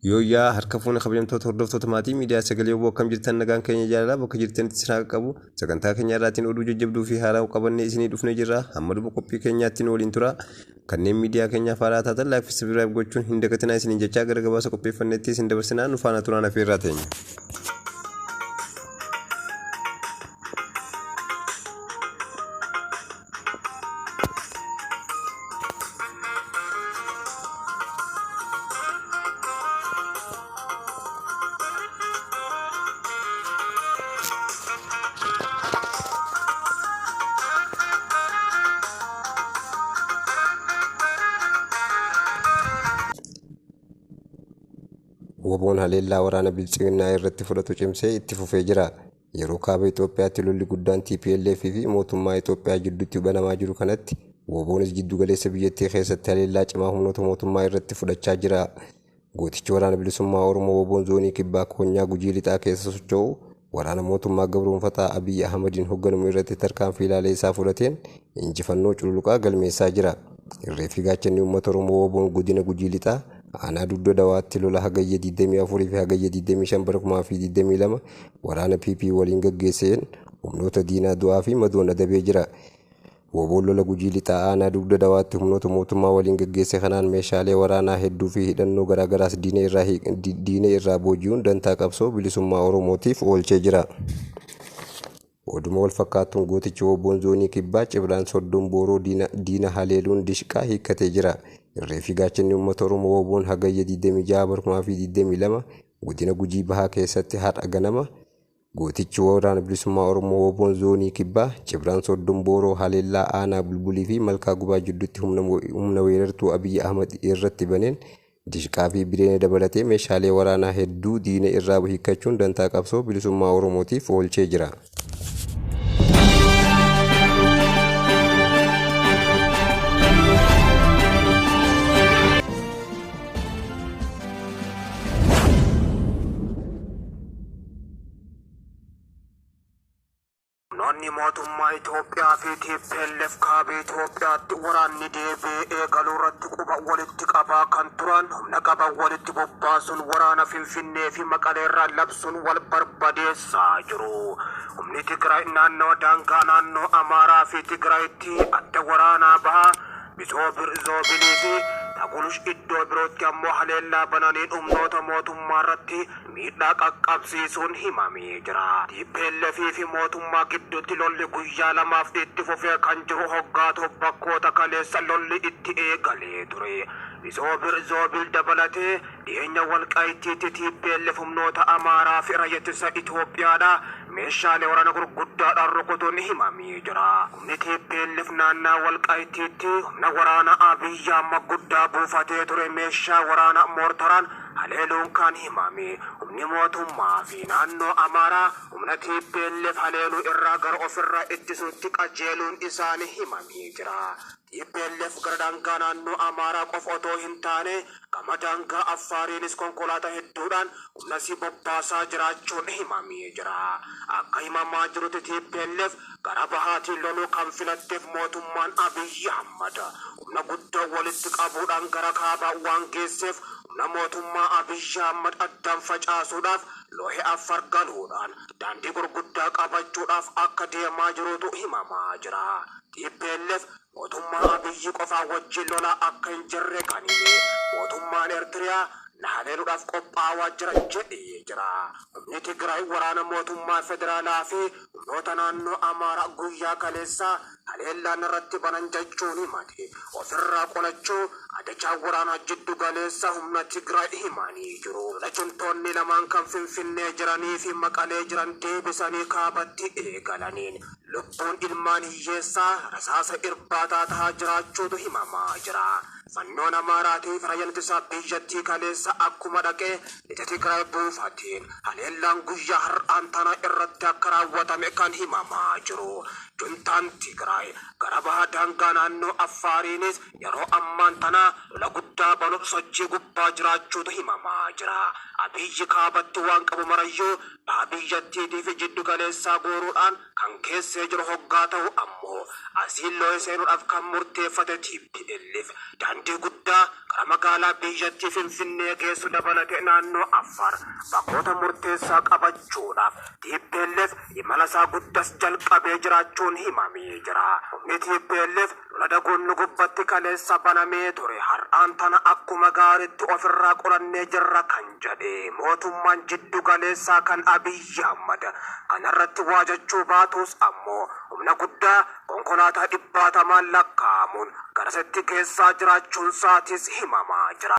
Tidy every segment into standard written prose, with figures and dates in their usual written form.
Yooyyaa harka fuune kabajamtoota hordoftoota maatii miidiyaa sagalee WBO akkam jirtan nagaan keenya jaalalaa bakka jirtanitti isin haa qaqqabu. Sagantaa keenya irraatiin oduu jajjabduu fi haaraa qabannee isinii dhufnee jirra. Hamma dhuma qophii keenyaatti nu waliin tura. Kanneen miidiyaa keenyaaf haaraa taatan like fi subscribe gochuun hin dagatinaa isiniin jechaa gara gabaasa qopheeffannetti isin dabarsinaa nu faana turaan afeerraa teenya. Woboon haleellaa waraana Biltsiginnaa irratti fudhatu cimsee itti fufee jira. Yeroo Kaaba Itoophiyaatti lolli guddaan tplf fi mootummaa Itoophiyaa jidduutti banamaa jiru kanatti WBOnis jiddu galeessa biyyattii keessatti haleellaa cimaa humnoota mootummaa irratti fudhachaa jira. Gootichi Waraana Bilisummaa Oromoo WBOn Zoonii Kibbaa Koonyaa Gujii Lixaa keessa socho'u waraana mootummaa gabroomfataa Abiy Ahmadiin hogganamu irratti tarkaanfii laaleessaa fudhateen injifannoo cululuqaa galmeessaa jira. Irree fi gaachanni uummata Oromoo WBOn Godina Gujii Lixaa Aanaa Dugda Dawaatti lola Hagayya 24 fi Hagayya 25 bara 2022 waraana PP waliin gaggeesseen humnoota diinaa du'aa fi madoon adabee jira. Wbo'n lola Gujii Lixaa Aanaa Dugda Dawaatti humnoota mootummaa waliin gaggeesse kanaan meeshaalee waraanaa hedduu fi hidhannoo garaagaraas diina irraa booji'uun dantaa qabsoo bilisummaa Oromootiif oolchee jira. Oduma wal fakkaatuun gootichi WBOn Zoonii Kibbaa Cibraan Soddoon Booroo diina haleeluun dishqaa hiikkatee jira. Irree fi gaachanni uummata Oromoo WBOn Hagayya 26 bara 2022 Godina Gujii Bahaa keessatti har'a ganama Gootichi Waraana Bilisummaa Oromoo WBOn Zoonii Kibbaa Cibraan Soddoon Booroo haleellaa Aanaa Bulbulii fi Malkaa Gubaa jidduutti humna weerartuu Abiy Ahmad irratti baneen Dishqaa fi bireena dabalatee meeshaalee waraanaa hedduu diina irraa hiikkachuun dantaa qabsoo bilisummaa Oromootiif oolchee jira. Humnoonni mootummaa Itoophiyaa fi tplf Kaaba Itoophiyaatti waraanni deebi'ee eegaluu irratti quba walitti qabaa kan turan humna qaban walitti bobbaasuun waraana Finfinnee fi Maqaleerraa labsuun wal barbadeessaa jiru. Humni Tigraay naannawa daangaa naannoo Amaaraa fi Tigraayitti adda waraanaa baha Bisoobir Zoobilii fi Tagulush iddoo birootti ammoo haleellaa bananiin humnoota mootummaarratti miidhaa qaqqabsiisuun himamee jira. Tplf fi mootummaa gidduutti lolli guyyaa lamaaf itti fufee kan jiru hoggaa ta'u bakkoota kaleessa lolli itti eegalee ture Bisoobir Zoobil dabalatee dhiyeenya Walqaayittiitti tplf humnoota Amaaraa fi Raayyaa Ittisa Itoophiyaadha meeshaalee waraana gurguddaadhaan rukutuun himamee jira. Humni tplf naannaa Walqaayittiitti humna waraana Abiy Ahmad guddaa buufatee ture meeshaa waraana moortaraan haleeluun kan himame humni mootummaa fi naannoo Amaaraa humna tplf haleeluu irraa gara ofirraa ittisuutti qajeeluun isaanii himamee jira. Tplf gara daangaa naannoo Amaaraa qofa otoo hin taane gama daangaa Affaariinis konkolaataa hedduudhaan humna isii bobbaasaa jiraachuun himamee jira. Akka himamaa jirutti tplf gara bahaatiin loluu kan filatteef mootummaan Abiy Ahmad humna guddaa walitti qabuudhaan gara kaabaa waan geesseef Humna mootummaa Abiy Ahmad addaan facaasuudhaaf loohee Affar galuudhaan daandii gurguddaa qabachuudhaaf akka deemaa jirutu himamaa jira. Tplf mootummaa Abiy qofaa wajjin lolaa akka hin jirre kan hime mootummaan Ertiriyaa na haleeluudhaaf qophaawaa jira jedhee jira. Humni Tigraay waraana mootummaa federaalaa fi humnoota naannoo Amaaraa guyyaa kaleessaa haleellaa narratti banan jechuun himate ofirraa qolachuu Ajajaan waraanaa jiddu galeessa humna Tigraay himanii jiru. Lola juntoonni lamaan kan Finfinnee jiranii fi Maqalee jiran deebisanii kaabatti eegalaniin lubbuun ilmaan hiyyeessaa rasaasa irbaataa tahaa jiraachuutu himamaa jira. Fannoon Amaaraatii fi Raayyaan Ittisaa biyyattii kaleessa akkuma dhaqee Lixa Tigraay buufateen haleellaan guyyaa har'aan tanaa irratti akka raawwatame kan himamaa jiru. Juntaan Tigraay gara baha daangaa naannoo Affaariinis yeroo ammaan tana lola guddaa banuuf sochii gubbaa jiraachuutu himamaa jira. Abiyyi kaabatti waan qabu marayyuu baha biyyattiitii fi jiddu galeessaa guuruudhaan kan keessee jiru hoggaa tahu ammoo asiin looye seenuudhaaf kan murteeffate tplf daandii guddaa gara magaalaa magaalaa biyyattii Finfinnee geessu dabalatee naannoo Affaar bakkoota murteessaa qabachuudhaaf TPLF imala isaa guddas jalqabee jiraachuun himamee jira. Humni TPLF lola dagoonni gubbatti kaleessa banamee ture har'aan tana akkuma gaariitti ofirraa qolannee jirra kan jedhe mootummaan jiddu galeessaa kan Abiyyi Ahmad kanarratti waajachuu baatus ammoo humna guddaa konkolaataa dhibbaatamaan lakkaa'amuun garasitti keessaa jiraachuun isaatis himamaa jira.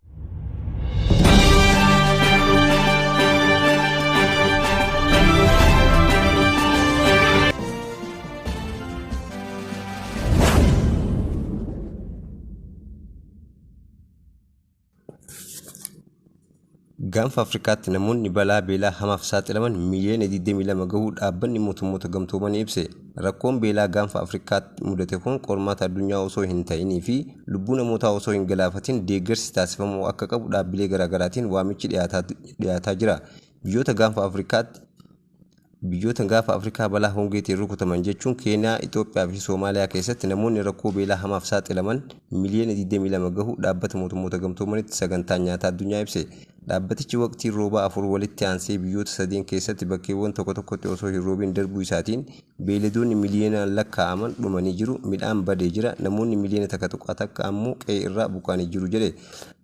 Gaanfa Afrikaatti namoonni balaa beelaa hamaaf saaxilaman miiliyoona 22 gahuu dhaabbanni mootummoota gamtoomanii ibse. Rakkoon beelaa gaanfa Afrikaatti mudate kun qormaata addunyaa osoo hin ta'inii fi lubbuu namootaa osoo hin galaafatin deeggarsi taasifamuu akka qabu dhaabbilee garaagaraatiin waamichi dhiyaataa jira. Biyyoota gaanfa Afrikaatti Biyyoota gaafa Afrikaa balaa hongeetiin rukutaman jechuun Keeniyaa, Itoophiyaa fi Soomaaliyaa keessatti namoonni rakkoo beelaa hamaaf saaxilaman miiliyoona 22 gahu dhaabbata mootummoota gamtoomanitti sagantaa nyaataa addunyaa ibse. Dhaabbatichi waqtii roobaa afur walitti aansee biyyoota sadeen keessatti bakkeewwan tokko tokkotti osoo hin roobin darbuu isaatiin beeyladoonni miiliyoonaan lakkaa'aman dhumanii jiru, midhaan badee jira, namoonni miiliyoona 1.1 ammoo qe'ee irraa buqqa'anii jiru jedhe.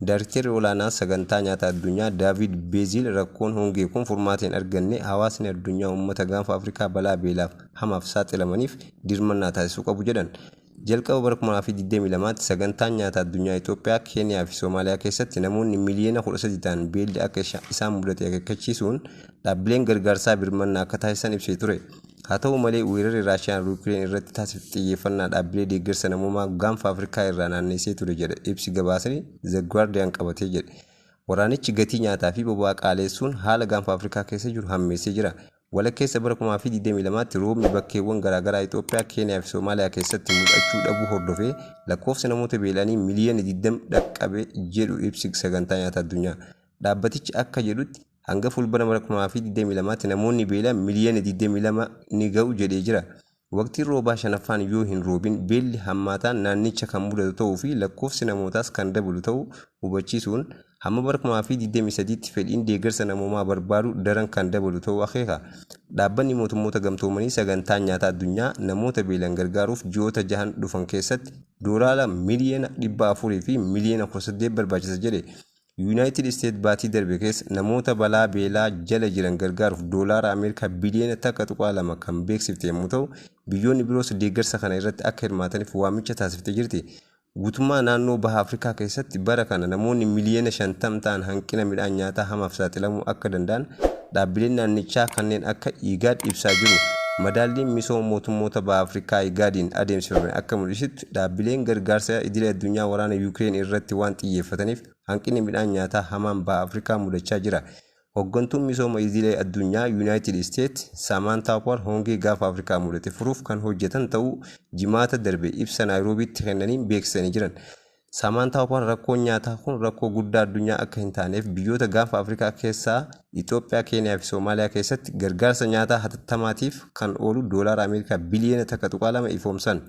Daariktarri olaanaan sagantaa nyaataa addunyaa Daavid Beezil rakkoon hongee kun furmaata hin arganne hawaasni addunyaa uummata gaanfa Afrikaa balaa beelaaf hamaaf saaxilamaniif dirmannaa taasisuu qabu jedhan. Jalqaba bara 2022tti sagantaan nyaataa addunyaa Itoophiyaa, Keeniyaa fi Soomaaliyaa keessatti namoonni miiliyoona 13 ta'an beelli akka isaan mudate akeekkachiisuun dhaabbileen gargaarsaa birmannaa akka taasisan ibsee ture. Haa ta'u malee weerarri Raashiyaan Yuukireen irratti taasifte xiyyeeffannaa dhaabbilee deeggarsa namoomaa gaanfa Afrikaa irraa naannessee ture jedha ibsi gabaasni The Guardian qabatee jedhe. Waraanichi gatii nyaataa fi boba'aa qaaleessuun haala gaanfa Afrikaa keessa jiru hammeessee jira. Walakkeessa bara 2022tti roobni bakkeewwan garaagaraa Itoophiyaa, Keeniyaa fi Soomaaliyaa keessatti mul'achuu dhabuu hordofee lakkoofsa namoota beela'anii miiliyoona 20 dhaqqabe jedhu ibsi sagantaa nyaataa addunyaa. Dhaabbatichi akka jedhutti hanga fulbana bara 2022tti namoonni beela'an miiliyoona 22 ni ga'u jedhee jira. Waqtiin roobaa shanaffaan yoo hin roobin beelli hammaataan naannicha kan mudatu ta'uu fi lakkoofsi namootaas kan dabalu ta'uu hubachiisuun hamma bara 2023tti fedhiin deeggarsa namoomaa barbaadu daran kan dabalu ta'uu akeeka. Dhaabbanni mootummoota gamtoomanii sagantaan nyaataa addunyaa namoota beelan gargaaruuf ji'oota jahan dhufan keessatti doolaara miiliyoona 400 fi miiliyoona 18 barbaachisa jedhe. Yuunaayitid Isteet baatii darbe keessa namoota balaa beelaa jala jiran gargaaruuf doolaara Ameerikaa biliyoona 1.2 kan beeksifte yommuu ta'u, biyyoonni biroos deeggarsa kana irratti akka hirmaataniif waamicha taasiftee jirti. Guutummaa naannoo baha Afrikaa keessatti bara kana namoonni miiliyoona 50 ta'an hanqina midhaan nyaataa hamaaf saaxilamuu akka danda'an dhaabbileen naannichaa kanneen akka IGAD ibsaa jiru. Madaalliin misooma mootummoota baha Afrikaa IGADiin adeemsifame akka mul'isutti dhaabbileen gargaarsa idilee addunyaa waraana Yuukireen irratti waan xiyyeeffataniif hanqinni midhaan nyaataa hamaan baha Afrikaa mudachaa jira. Hooggantuun misooma idilee addunyaa Yuunaayitid Isteet Saamantaa Paawar hongee gaafa Afrikaa mudate furuuf kan hojjetan ta'uu jimaata darbe ibsa Naayiroobiitti kennaniin beeksisanii jiran. Saamantaa Paawar rakkoon nyaataa kun rakkoo guddaa addunyaa akka hin taaneef biyyoota gaafa Afrikaa keessaa Itoophiyaa, Keeniyaa fi Soomaaliyaa keessatti gargaarsa nyaataa hatattamaatiif kan oolu doolaara Ameerikaa biliyoona 1.2 ifoomsan.